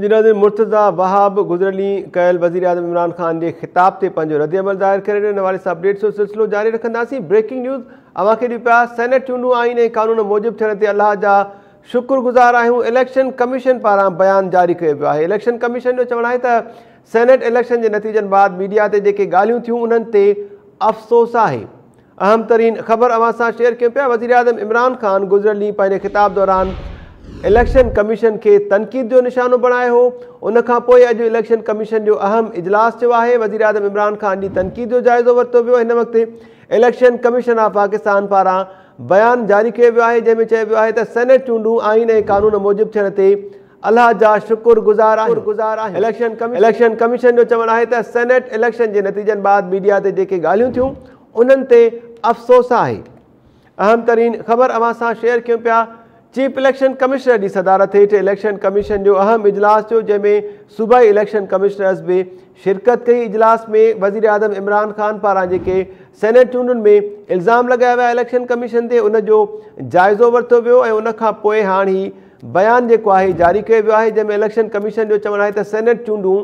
جناب مرتضيٰ وهاب گذريل ڏينهن ڪيل وزيراعظم عمران خان جي خطاب تي پنهنجو ردعمل ظاهر ڪري ڏنو. ان حوالي سان اپڊيٽس جو سلسلو جاري رکنداسين. بريڪنگ نيوز اوهان کي ڏيون پيا. سينيٽ چونڊون آئين ۽ قانون موجب ٿيڻ تي الله جا شڪر گذار آهيون. اليڪشن ڪميشن پاران بيان جاري ڪيو ويو آهي. اليڪشن ڪميشن جو چوڻ آهي ته سينيٽ اليڪشن جي نتيجن بعد ميڊيا تي جيڪي ڳالهيون ٿيون انهن تي افسوس آهي. اهم ترين خبر اوهان سان شيئر ڪيون پيا. وزيراعظم عمران خان گذريل ڏينهن پنهنجي خطاب دوران اليڪشن ڪميشن کي تنقيد جو نشانو بڻايو هو. ان کان پوء اڄ اليڪشن ڪميشن جو اهم اجلاس ٿيو آهي. وزيراعظم عمران خان جي تنقيد جو جائزو ورتو ويو. هن وقت اليڪشن ڪميشن آف پاڪستان پاران بيان جاري ڪيو ويو آهي، جنهن ۾ چيو ويو آهي ته سينيٽ چونڊون آئين ۽ قانون موجب ٿيڻ تي الله جا شڪر گذار آهيون. اليڪشن ڪميشن جو چوڻ آهي ته سينيٽ اليڪشن جي نتيجن بعد ميڊيا تي جيڪي ڳالهيون ٿيون انهن تي افسوس آهي. اهم ترين خبر اوهان سان شيئر ڪيون پيا. چيف اليڪشن ڪمشنر جي صدارت هيٺ اليڪشن ڪميشن جو اهم اجلاس ٿيو، جنهن ۾ صوبائي اليڪشن ڪمشنرز به شرڪت ڪئي. اجلاس ۾ وزيراعظم عمران خان پاران جيڪي سينيٽ چونڊن ۾ الزام لڳايا ويا اليڪشن ڪميشن تي ان جو جائزو ورتو ويو ۽ ان کان پوء هاڻ هي بيان جيڪو آهي جاري ڪيو ويو آهي، جنهن ۾ اليڪشن ڪميشن جو چوڻ آهي ته سينيٽ چونڊون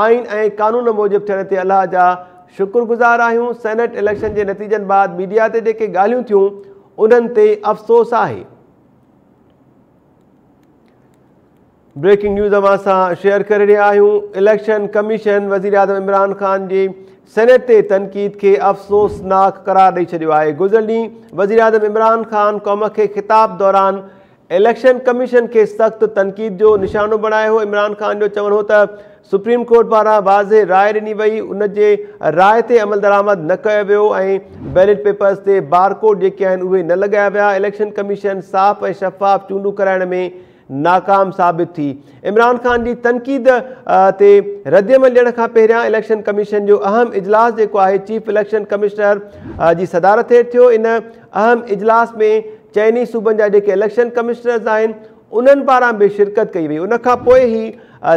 آئين ۽ قانون موجب ٿيڻ تي الله جا شڪر گذار آهيون. سينيٽ اليڪشن جي نتيجن بعد ميڊيا تي جيڪي ڳالهيون ٿيون انهن تي افسوس آهي. بريڪنگ نيوز اوهان سان شيئر ڪري رهيا آهيون. اليڪشن ڪميشن وزيراعظم عمران خان جي سينيٽ تي تنقيد کي افسوسناڪ قرار ڏئي ڇڏيو آهي. گذريل ڏينهن وزيراعظم عمران خان قوم کي خطاب دوران اليڪشن ڪميشن کي سخت تنقيد جو نشانو بڻايو هو. عمران خان جو چوڻ هو ته سپريم ڪورٽ پاران واضح راء ڏني وئي، ان جي راء تي عملدرآمد نه ڪيو ويو ۽ بيلٽ پيپرز تي بارڪوڊ جيڪي آهن اهي نه لڳايا ويا. اليڪشن ڪميشن صاف ۽ شفاف چونڊون ڪرائڻ ۾ ناڪام ثابت ٿي. عمران خان جي تنقيد تي ردعمل ڏيڻ کان پهريان اليڪشن ڪميشن جو اهم اجلاس جيڪو آهي چيف اليڪشن ڪمشنر جي صدارت هيٺ ٿيو. ان اهم اجلاس ۾ چئني صوبن جا جيڪي اليڪشن ڪمشنرز آهن انهن پاران به شرڪت ڪئي وئي. ان کان پوء هي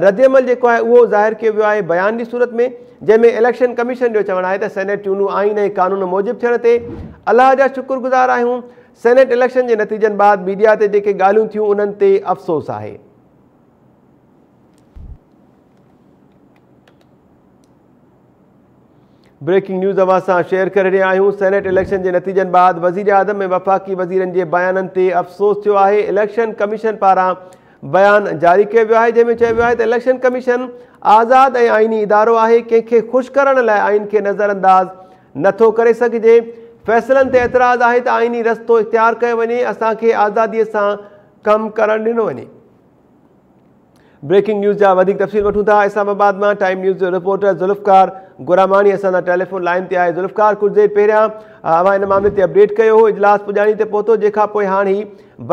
ردعمل جيڪو آهي اهو ظاهر ڪيو ويو آهي بيان جي صورت ۾، جنهن ۾ اليڪشن ڪميشن جو چوڻ آهي ته سينيٽ چونڊون آئين ۽ قانون موجب ٿيڻ تي الله جا شڪر گذار آهيون. سينيٽ اليڪشن جي نتيجن بعد ميڊيا تي جيڪي ڳالهيون ٿيون انهن تي افسوس آهي. بريڪنگ نيوز اوهان سان شيئر ڪري رهيا آهيون. سينيٽ اليڪشن جي نتيجن بعد وزيراعظم ۽ وفاقي وزيرن جي بيانن تي افسوس ٿيو آهي. اليڪشن ڪميشن پاران بيان جاري ڪيو ويو آهي، جنهن ۾ چيو ويو آهي ته اليڪشن ڪميشن آزاد ۽ آئيني ادارو آهي، ڪنهن کي خوش ڪرڻ لاء آئين کي نظرانداز نٿو ڪري سگهجي. فيصلن تي اعتراض آهي ته آئيني رستو اختيار ڪيو وڃي، اسان کي آزادي سان ڪم ڪرڻ ڏنو وڃي. بريڪنگ نيوز جا وڌيڪ تفصيل وٺون ٿا اسلام آباد مان ٽائيم نيوز جو رپورٽر ذوالفقار گراماڻي اسان سان ٽيليفون لائين تي آهي. ذوالفقار، ڪجهه دير پهريان اوهان ان معاملي تي اپڊيٽ ڪيو هو، اجلاس پڄاڻي تي پهتو، جنهن کان پوء هاڻ هي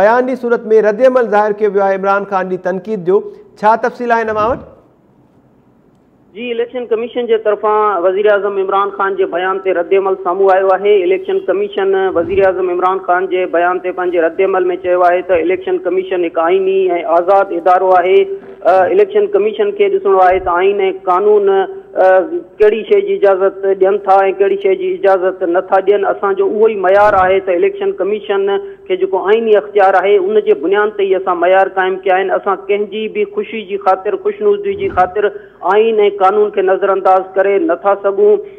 بيان جي صورت ۾ ردعمل ظاهر ڪيو ويو آهي عمران خان جي تنقيد جو، ڇا تفصيل آهن اوهان وٽ؟ جي اليڪشن ڪميشن جي طرفان وزيراعظم عمران خان جي بيان تي ردعمل سامهون آيو آهي. اليڪشن ڪميشن وزيراعظم عمران خان جي بيان تي پنهنجي ردعمل ۾ چيو آهي ته اليڪشن ڪميشن هڪ آئيني ۽ آزاد ادارو آهي، اليڪشن ڪميشن کي ڏسڻو آهي ته آئين ۽ قانون ڪهڙي شيء جي اجازت ڏين ٿا ۽ ڪهڙي شيء جي اجازت نه ٿا ڏين، اسان جو اهو ئي معيار آهي ته اليڪشن ڪميشن کي جيڪو آئيني اختيار آهي ان جي بنياد تي ئي اسان معيار قائم ڪيا آهن، اسان ڪنهن جي به خوشي جي خاطر، خوشنودي جي خاطر آئين ۽ قانون کي نظرانداز ڪري نه ٿا سگهون،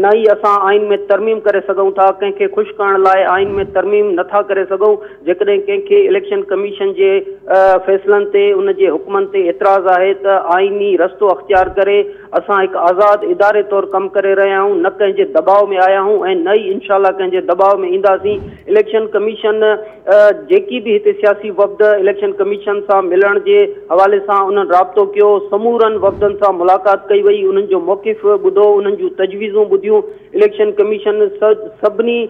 نه ئي اسان آئين ۾ ترميم ڪري سگهون ٿا، ڪنهن کي خوش ڪرڻ لاء آئين ۾ ترميم نه ٿا ڪري سگهون، جيڪڏهن ڪنهن کي اليڪشن ڪميشن جي فيصلن تي ان جي حڪمن تي اعتراض آهي ته آئيني رستو اختيار ڪري، اسان هڪ آزاد اداري طور ڪم ڪري رهيا آهيون، نه ڪنهن جي دٻاء ۾ آيا آهيون ۽ نه ئي انشاء الله ڪنهن جي دٻاء ۾ اينداسين، اليڪشن ڪميشن جيڪي به هتي سياسي وفد اليڪشن ڪميشن سان ملڻ جي حوالي سان انهن رابطو ڪيو، سمورن وفدن سان ملاقات ڪئي وئي، انهن جو موقف ٻڌو، انهن جون تجويزون ٻڌيون، اليڪشن ڪميشن سڀني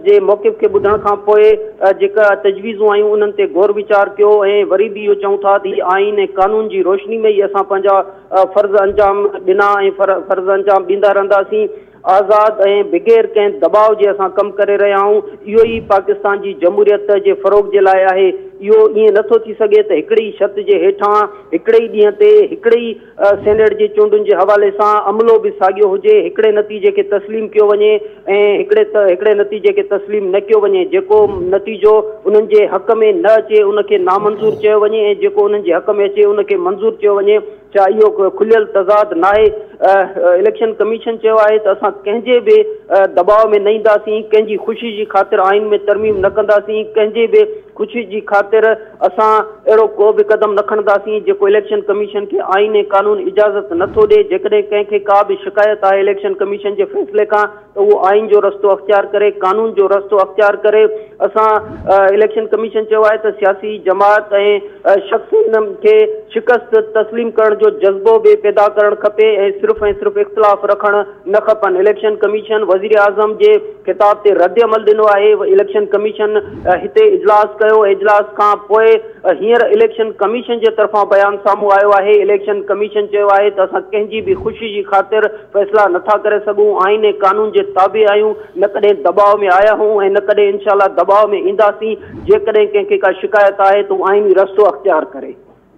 جي موقف کي ٻڌڻ کان پوء جيڪا تجويزون آيون انهن تي غور ويچار ڪيو ۽ وري به اهو چئون ٿا ته هي آئين ۽ قانون جي روشني ۾ ئي اسان پنهنجا فرض انجام ڏنا ۽ فرض انجام ڏيندا رهنداسين. آزاد ۽ بغير ڪنهن دٻاء جي اسان ڪم ڪري رهيا آهيون، اهو ئي پاڪستان جي جمهوريت جي فروغ جي لاء آهي. اهو ائين نٿو ٿي سگهي ته هڪڙي ئي ڇت جي هيٺان هڪڙي ئي ڏينهن تي هڪڙي ئي سينيٽ جي چونڊن جي حوالي سان عملو به ساڳيو هجي، هڪڙي نتيجي کي تسليم ڪيو وڃي ۽ هڪڙي هڪڙي نتيجي کي تسليم نه ڪيو وڃي، جيڪو نتيجو انهن جي حق ۾ نه اچي ان کي نامنظور چيو وڃي ۽ جيڪو انهن جي حق ۾ اچي ان کي منظور چيو وڃي، ڇا اهو کليل تضاد ناهي؟ اليڪشن ڪميشن چيو آهي ته اسان ڪنهن جي به دٻاء ۾ نه اينداسين، ڪنهن جي خوشي جي خاطر آئين ۾ ترميم نه ڪنداسين، ڪنهن جي به خوشي جي خاطر اسان اهڙو ڪو به قدم نه کڻنداسين جيڪو اليڪشن ڪميشن کي آئين ۽ قانون اجازت نه ٿو ڏئي، جيڪڏهن ڪنهن کي ڪا به شڪايت آهي اليڪشن ڪميشن جي فيصلي کان ته اهو آئين جو رستو اختيار ڪري، قانون جو رستو اختيار ڪري، اسان اليڪشن ڪميشن چيو آهي ته سياسي جماعت ۽ شخصن کي شڪست تسليم ڪرڻ جو جذبو به پيدا ڪرڻ کپي ۽ صرف ۽ صرف اختلاف رکڻ نه کپن، اليڪشن ڪميشن وزيراعظم جي خطاب تي ردعمل ڏنو آهي، اليڪشن ڪميشن هتي اجلاس ڪيو، اجلاس کان پوء هينئر اليڪشن ڪميشن جي طرفان بيان سامهون آيو آهي، اليڪشن ڪميشن چيو آهي ته اسان ڪنهن جي به خوشي جي خاطر فيصلا نٿا ڪري سگهون، آئين ۽ قانون جي تابع آهيون، نه ڪڏهن دٻاء ۾ آيا آهيون ۽ نه ڪڏهن انشاء الله دٻاء ۾ اينداسين، جيڪڏهن ڪنهن کي ڪا شڪايت آهي ته هو آئيني رستو اختيار ڪري.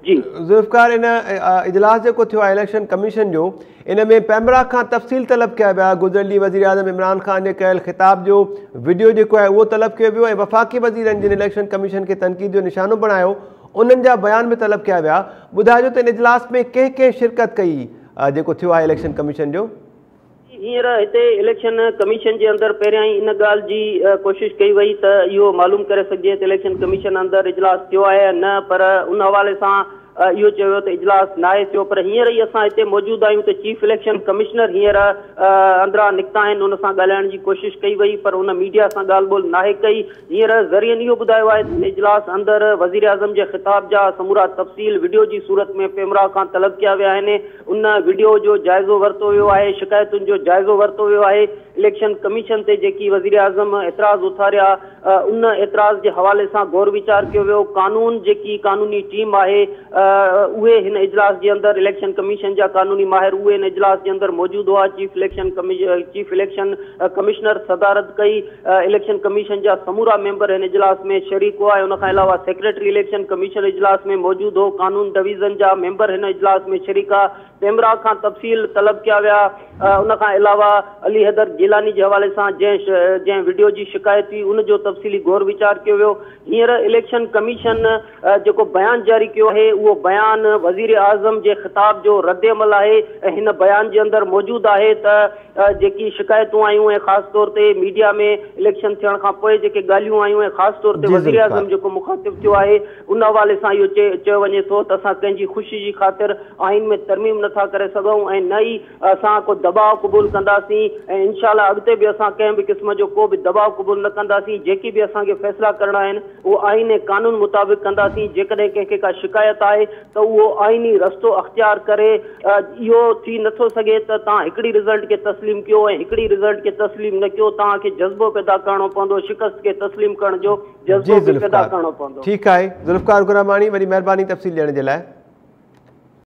جي. ذوالفقار ان اجلاس جيڪو ٿيو آهي اليڪشن ڪميشن جو ان ۾ پيمرا کان تفصيل طلب ڪيا ويا، گذريل ڏينهن وزيراعظم عمران خان جي ڪيل خطاب جو وڊيو جيڪو آهي اهو طلب ڪيو ويو ۽ وفاقي وزيرن جن اليڪشن ڪميشن کي تنقيد جو نشانو بڻايو انهن جا بيان به طلب ڪيا ويا، ٻڌائجو ته ان اجلاس ۾ ڪنهن ڪنهن شرڪت ڪئي جيڪو ٿيو آهي اليڪشن ڪميشن جو. هينئر هتي اليڪشن ڪميشن جي اندر پهريان ئي ان ڳالهه جي ڪوشش ڪئي وئي ته اهو معلوم ڪري سگهجي ته اليڪشن ڪميشن اندر اجلاس ٿيو آهي يا نه پر ان حوالي سان اهو چيو ويو ته اجلاس ناهي ٿيو پر هينئر ئي اسان هتي موجود آهيون ته چيف اليڪشن ڪمشنر هينئر اندران نڪتا آهن ان سان ڳالهائڻ جي ڪوشش ڪئي وئي پر ان ميڊيا سان ڳالهه ٻولهه ناهي ڪئي هينئر ذريعن اهو ٻڌايو آهي ته هن اجلاس اندر وزيراعظم جي خطاب جا سمورا تفصيل وڊيو جي صورت ۾ پيمرا کان طلب ڪيا ويا آهن ان وڊيو جو جائزو ورتو ويو آهي، شڪايتن جو جائزو ورتو ويو آهي، اليڪشن ڪميشن تي جيڪي وزيراعظم اعتراض اٿاريا ان اعتراض جي حوالي سان غور ويچار ڪيو ويو، قانون جيڪي قانوني ٽيم آهي اهي هن اجلاس جي اندر اليڪشن ڪميشن جا قانوني ماهر اهي هن اجلاس جي اندر موجود هئا، chief election chief election commissioner صدارت ڪئي، اليڪشن ڪميشن جا سمورا ميمبر هن اجلاس ۾ شريڪ هئا ۽ ان کان علاوه سيڪريٽري اليڪشن ڪميشن اجلاس ۾ موجود هو، قانون ڊويزن جا ميمبر هن اجلاس ۾ شريڪ ها، پيمرا کان تفصيل طلب ڪيا ويا، ان کان علاوه علي حيدر گيلاني جي حوالي سان جنهن جنهن وڊيو جي شڪايت هئي ان جو تفصيلي غور ويچار ڪيو ويو، هينئر اليڪشن ڪميشن جيڪو بيان جاري ڪيو آهي اهو بيان وزيراعظم جي خطاب جو ردعمل آهي ۽ هن بيان جي اندر موجود آهي ته جيڪي شڪايتون آيون ۽ خاص طور تي ميڊيا ۾ اليڪشن ٿيڻ کان پوء جيڪي ڳالهيون آيون ۽ خاص طور تي وزيراعظم جيڪو مخاطب ٿيو آهي ان حوالي سان اهو چيو وڃي ٿو ته اسان ڪنهن جي خوشي جي خاطر آئين ۾ ترميم نٿا ڪري سگهون ۽ نه ئي اسان ڪو دٻاء قبول ڪنداسين ۽ انشاء الله اڳتي به اسان ڪنهن به قسم جو ڪو به دٻاء قبول نه ڪنداسين جيڪي به اسان کي فيصلا ڪرڻا آهن اهو آئين ۽ قانون مطابق ڪنداسين جيڪڏهن ڪنهن کي ڪا شڪايت آهي ته اهو آئيني رستو اختيار ڪري اهو ٿي نٿو سگهي ته توهان هڪڙي رزلٽ کي تسليم ڪيو ۽ هڪڙي رزلٽ کي تسليم نه ڪيو، توهان کي جذبو پيدا ڪرڻو پوندو، شڪست کي تسليم ڪرڻ جو جي جذبو به پيدا ذوالفقار ڪرڻو پوندو. ٺيڪ آهي ذوالفقار گراماڻي وڏي مهرباني تفصيل ڏيڻ جي لاء.